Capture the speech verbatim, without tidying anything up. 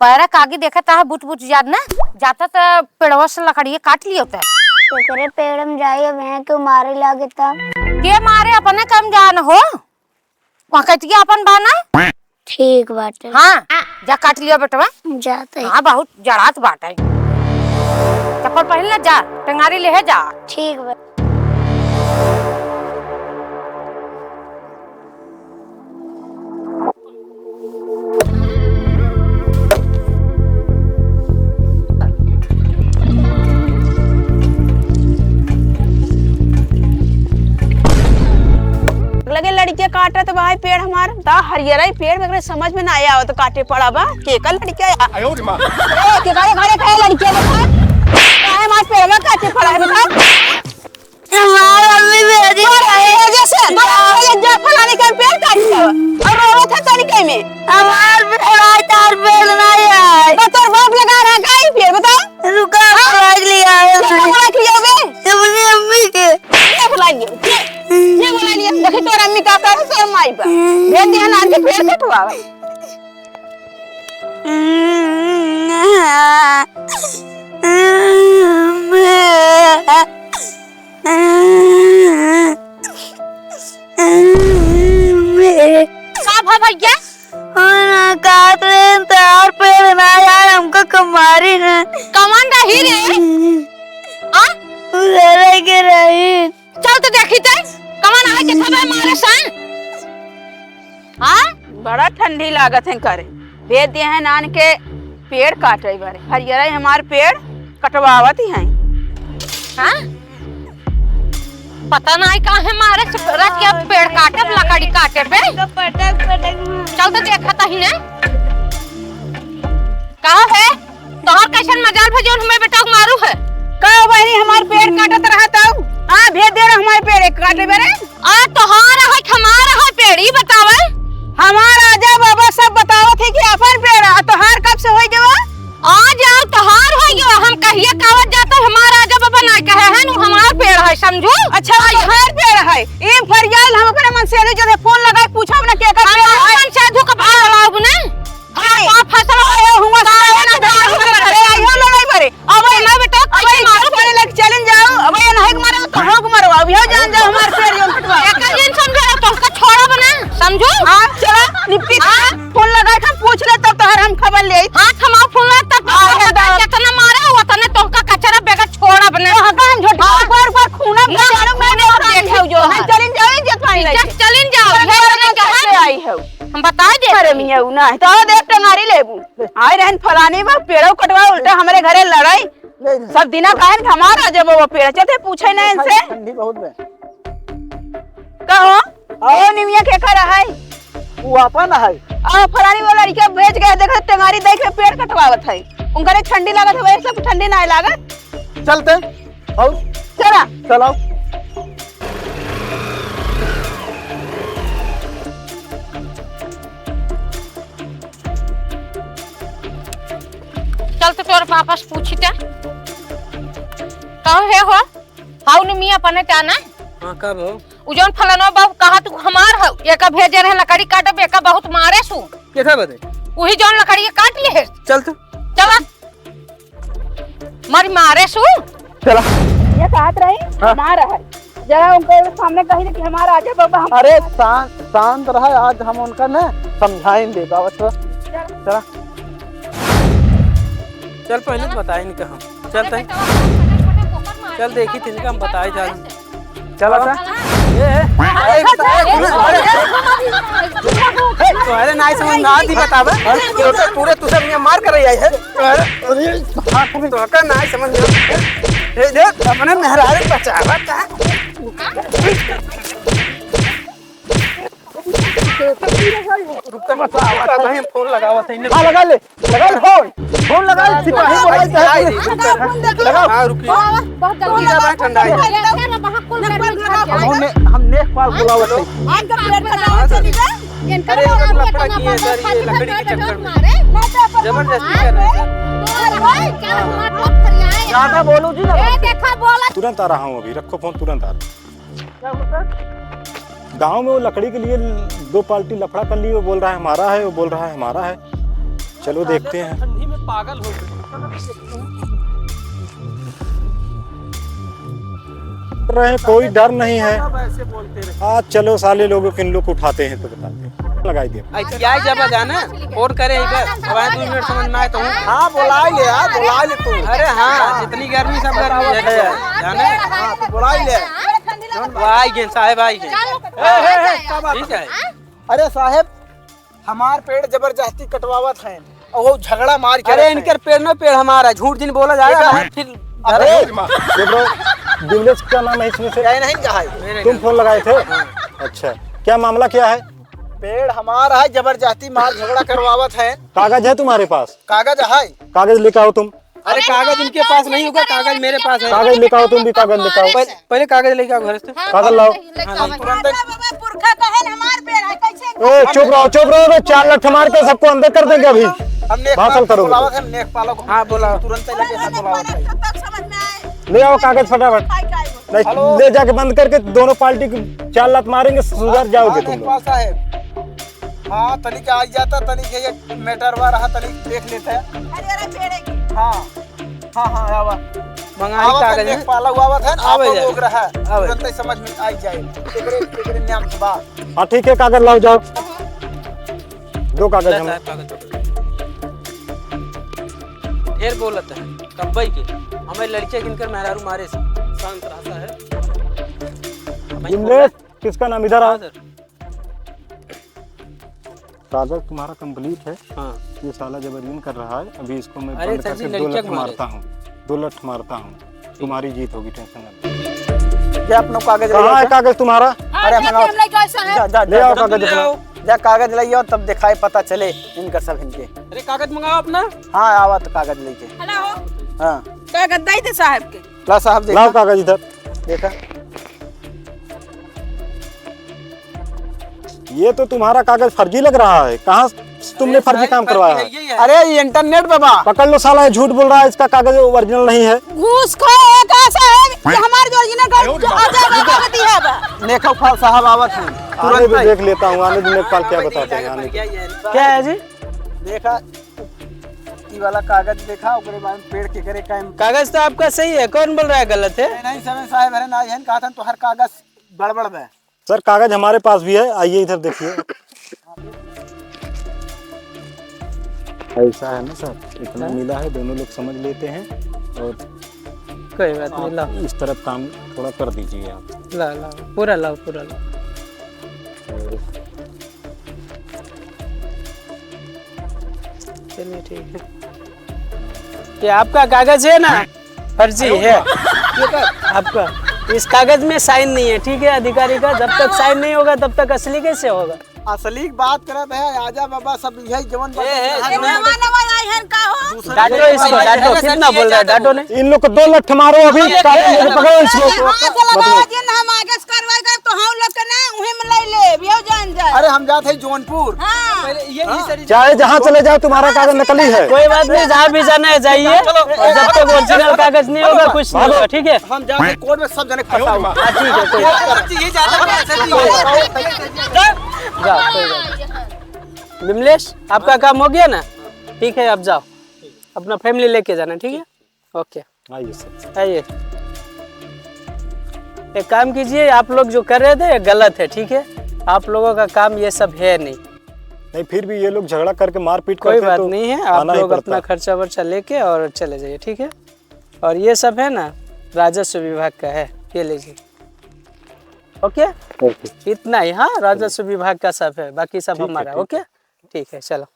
पैरा कागी देखे ता बुत बुत जात ना, जाता त पेड़वा से लकड़िया काट लियो त। एकरे पेड़ में जाई, अब यहाँ क्यों मारे लागे ता? के मारे, अपने काम जान हो। वहाँ कटिया अपन बाना। ठीक बाटे। हाँ, जा काट लियो बेटवा। जाते। हाँ, बहुत जड़ात बाटे। चप्पल पहिन ले जा, टेंगारी लेहे जा। ठीक बा। लगे लड़किया काटत बा पेड़ हमार, ता हरियरा ही पेड़ में एकरे समझ में ना आया हो तो काटे पड़ा बा, केकर लड़किया या? आयो रे माँ। ए, केकरे घरे का लड़किया बता? काहे हमार पेड़वा काटे पड़ा है बता? हमार मम्मी भेजी अरे, रही। ये जैसे, ये जो फलाने के पेड़ काट दिया। और रोवत है तनी कहीं में। हमार पेड़ आज तार पेड़ नहीं है। तो तोर बाप लगा रहा का ही पेड़, बता? रुका, हाँ? बुला लिया है। क्या बुला लिया बे? अपनी अम्मी के। ये बुला लिया। ये बुला लिया। देखी तोर अम्मी का करे, तोर माई बा। भेज दिया ना, आज के पेड़ कटवावे। का भा भैया? और ना काट रहे हैं, तार पेड़ ना यार, हमको कमारी ना। कमान रही रे? आ? उधर के रही। चल तो देखी ते, कमान आए के सब मारे सन। हाँ? बड़ा ठंडी लागत है करे। भेज दिए हैं नान के पेड़ काटे बारे। हरियरा हमार पेड़ कटवावत ही हैं। हाँ? पता नहीं काहे मारे से रख के पेड़ काटे, लकड़ी काटे पे। पटक, पटक मार। चल तो देखत ही ने। कहा है? तोहार कैसन मजाल भा जौन हमारे बेटा को मारू है? का बहिनी हमार पेड़ काटत रहा तब? हाँ, भेज दे रहा हमार पेड़ एक काटे बेरे। आ, तोहार है, हमार है पेड़, ई बतावे। हमार आजा बाबा सब बतावत है कि अपन पेड़, आ तोहार कब से होई गवा? आ जाओ, तोहार होई गवा। हम कहिए कावत जाता, हमार आजा बाबा ना कहे है, नु हमार पेड़ है, समझू? अच्छा, वो तोहार पेड़ है। ई फरियाल हम अपने मन से जो है फोन लगाए पूछब ना के का हम पेड़ है। मन से धोखा बुलाओ ने। हाँ, का फैसला आयो हुआ काहे ना दारू करे, आयो लड़ाई करे। अब ये ना बेटा, अब ये कैसे मारो? मारे लग चैलेंज जाओ, अब ये नहीं मारो तो हम को मारो, अब यो जान जाओ हमारे पेड़ यो कटवा। एकर जिन समझे रहो, तोहका छोड़ब ना, समझू? हाँ, चला, निपटी हाँ। फोन लगा के हम पूछ ले, तब तोहर हम खबर ले। हाँ, थमाओ फोन लगा, तब हाँ, तोहका ये दादा। जितना मारे, उतने तोहका कचरा बेगर छोड़ब ना। तो हका हम झूठ हाँ। बार बार खूना ना, बचानो मैं खूना नहीं देखे हो जो हाँ, है। चैलेंज जाओ, इज्जत पानी नहीं। इज्जत चैलेंज जाओ, चैलेंज ये जाओ, नहीं कहा। चैलेंज आई है। हम बताए दे। अरे मियाँ, उ ना है, तो देख टंगारी लेबू। आए रहन फलानी बा, पेड़ो कटवा, उल्टा हमरे घरे लड़ाई। नहीं, नहीं। सब दिना कहन कि हमार आ जब वो पेड़ चलते पूछे ना इनसे। ठंडी बहुत बे। कहो, आओ। ओ निमिया के कर है? वो अपन है। आ फलानी वो लड़के भेज गए, देखो टंगारी दे के पेड़ कटवावत है। उनकरे ठंडी लागत है, वैसे ठंडी ना लागत। चलते। और? चला। चलाओ। चल तो तोर पापा से पूछी ते। कहो हे हो? हाउ निमिया अपने ते आना? हाँ, कब हो? उ जौन फलानो बाबू कहा तू हमार हो, एका भेजे रहे लकड़ी काटब, एका बहुत मारे सु। केथा बदे? उही जौन लकड़ी काट ले है। चल तू। चला। मारी मारे सु। चला। ये कहत रही, हाँ। हमारा है। जरा उनके सामने कही कि हमारा आजा बाबा, हम अरे शांत, शांत रहा, आज हम उनका ना समझाएंगे बाबा, चला। चला। चल पहले तो बताए नहीं कहा। चल तय। चल देखी तिनका हम बताए जा। चला था। ए, ए। अरे, अरे, तुम्हारे नाई समझ ना आती बतावे। पूरे, पूरे तू सब ये मार कर रही है। अरे, अरे, तोहका नाई समझ में। ए, देख, अपने मेहरारू बचावा का? रुक, बस, आवत है, हम फोन लगावत है। हाँ, लगा ले, लगा ले फोन। फोन लगा ले, सिपाही बोला है, चाहे पुलिस। लगाओ। हाँ, रुकिए। बहुत जल्दी। ठंडा है। हम ने, हम नेक पाल बुलावत है। अरे, वो लफड़ा किए हैं सर, ये लकड़ी के चक्कर में। जबरदस्ती कर रहे हैं सर। ज्यादा बोलो जी ना। तुरंत आ रहा हूँ अभी, रखो फोन, तुरंत आ रहा हूँ। गांव में वो लकड़ी के लिए दो पार्टी लफड़ा कर ली, वो बोल रहा है हमारा है, वो बोल रहा है हमारा है। चलो देखते हैं। ठंडी में पागल हो गए। रहे, कोई डर नहीं है। सब ऐसे बोलते रहे। आज चलो साले लोगों के, इन लोग को उठाते हैं तो बताते हैं। लगाई दिया। आई क्या जब जाना, फोन करे इधर, अब आए दो मिनट समझ में आए तो हूँ। हाँ, बुला ले यार, बुला ले तू। अरे हाँ, जितनी गर्मी सब गर्मी है, जाने। हाँ, तो बुला ले। वो आई गए, साहेब आई गए। ए, ए, ए, क्या बात? ठीक है। अरे साहेब, हमार पेड़ जबरदस्ती कटवावत हैं और वो झगड़ा मार के अरे रखे हैं। इनकर पेड़ न पेड़ हमारा, झूठ जिन बोला जाए, ठीक है। हम फिर अबे, अरे, ये bro, बिमलेश का नाम है इसमें से? नहीं, नहीं, कहा है। मेरे तुम नाम। फोन लगाए थे? हाँ। अच्छा, क्या मामला क्या है? पेड़ हमारा है, जबरदस्ती मार झगड़ा करवावत है। कागज है तुम्हारे पास? कागज है। कागज लेके आओ तुम। अरे कागज इनके पास नहीं होगा, कागज मेरे पास है। कागज लेके आओ, तुम भी कागज लेके आओ। पहले, पहले कागज लेके आओ घर से। हाँ, कागज लाओ। लेके आओ। तुरंत। बाबा, पुरखा का है, हमार पेड़ है, कैसे ए, चुप रहो, चुप रहो, मैं चार लात मार के सबको अंदर कर देंगे अभी। हम नेक बात हल करोगे बुलावत तो। है, नेक पालो को। हाँ, बुलाओ। तुरंत ही लगे हाथ बुलावत है। तब समझ में आए। ले आओ कागज फटाफट। खाई, खाई। नहीं, हेलो। ले जाके बंद करके दोनों पार्टी की चार लात मारेंगे, सुधर जाओगे हाँ, तुम लोग। नेकपाल साहेब। हाँ, तनिक आ जाता, तनिक ये matter वा रहा, तनिक देख लेते हैं। अरे, अरे, पेड़े की। हाँ, हाँ, हाँ, आवा। मंगाई आवा, कागज तनिक है। पाला हुआ आवत है, आवे आपन जाए। लोग रहा। आवे। तुरंत ही समझ में आ जाए। एकरे, एकरे नाम से बा। हाँ, ठीक है, कागज लाओ, जाओ। दो कागज ले हम। साहब, कागज दो। ढेर बोलत है, कब्बई के। हमारे लड़के किनकर मेहरारू मारे से। शांत रहता है। भाई, बिमलेश, किसका नाम? इधर आओ। हाँ, सर। कागज तुम्हारा complete है। हाँ। ये साला जबरदस्ती कर रहा है, अभी इसको मैं अरे बंद सर जी, करके दो लड़किया लठ को मारे। मारता हूँ, दो लठ मारता हूँ, ठीक। तुम्हारी जीत होगी, tension ना लो। ये अपना कागज ले कहाँ है जाओ। कागज तुम्हारा? हाँ, अरे, जाके मंगाओ। हम लेके आए, साहब। जा, जा, ले जा, आओ जा। कागज ले अपना। आओ। जा, कागज ले आओ, तब दिखाए, पता चले इनका सब इनके। अरे, कागज मंगाओ अपना। हाँ, आवा तो कागज लेके। हेलो। हाँ। कागज दे दे साहब के। ला साहब, देखा। लाओ कागज इधर। देखा। ये तो तुम्हारा कागज फर्जी लग रहा है। कहाँ से तुमने अरे फर्जी साहब, काम करवाया है? फर्जी है ये। अरे, ये internet पे बा। पकड़ लो साला, ये झूठ बोल रहा है, इसका कागज original नहीं है। घूस खा है, कैसा है? ये हमारे जो original कागज, जो आ जाएगा, कागज दिया बा। देखो, फा-, साहब आवत हैं। आने तुरंत दो, आई। देख लेता हूँ, आने दो, लेखपाल क्या बताते हैं, आने दो। क्या है जी? देखा, ई वाला कागज देखा, ओकरे बाद में पेड़ के करे कायम। कागज तो आपका सही है, कौन बोल रहा है गलत है? नहीं, नहीं, समय साहब, अरे ना, यहन कहा था, तोहर कागज गड़बड़ बा। सर, कागज हमारे पास भी है, आइए इधर देखिए। ऐसा है ना सर, इतना हाँ? मिला है, दोनों लोग समझ लेते हैं और कोई बात नहीं, आप लाओ। इस तरफ काम थोड़ा कर दीजिए आप। लाओ, लाओ, पूरा लाओ, पूरा लाओ। और चलिए, ठीक है। ये आपका कागज है ना? फर्जी है। आपका। इस कागज में sign नहीं है, ठीक है, अधिकारी का। जब तक sign नहीं होगा, तब तक असली कैसे होगा? असली की बात करत है, आजा बाबा, सब यही जवन बात ए, है, ए, नवा, नवा आई हन का हो? दूसरा डांटो इसको, डांटो, कितना बोल रहा है, डांटो ने। इन लोग को दो लठ मारो अभी, अरे, कागज लेके पकड़ो इसको। हाथ लगाओ, जिन हम आगे से कार्रवाई करब, तो हम लोग के ना, उहे में ले लेब, यो जान जाए। अरे, हम जात है जौनपुर। हाँ। पहले ये हाँ। नहीं सर, चाहे जहाँ चले जाओ, तुम्हारा कागज नकली है। कोई बात नहीं, जहाँ भी जाना है जाइए, चलो। और जब तक original कागज नहीं होगा, कुछ नहीं होगा, ठीक है? हम जाके कोर्ट में सब जने फंसाओ। हाँ, ठीक है, कोई बात नहीं। सर जी, ये ज्यादा नहीं है, सर जी। जाओ, कोई बात नहीं। विमलेश, आपका काम हो गया ना? ठीक है, आप जाओ, अपना family लेके जाना, ठीक है? OK। आइए सर। आइए। एक काम कीजिए, आप लोग जो कर रहे थे, ये गलत है, ठीक है? आप लोगों का काम ये सब है नहीं। नहीं, फिर भी ये लोग झगड़ा करके मारपीट कोई करते बात तो नहीं है, आप आना ही लोग पड़ता। अपना खर्चा वर्चा लेके और चले जाइए, ठीक है? और ये सब है ना, राजस्व विभाग का है, ये लीजिए। OK? OK। इतना ही, हाँ, राजस्व विभाग का सब है, बाकी सब ठीक है, हमारा। ठीक OK? है। ठीक है, चलो।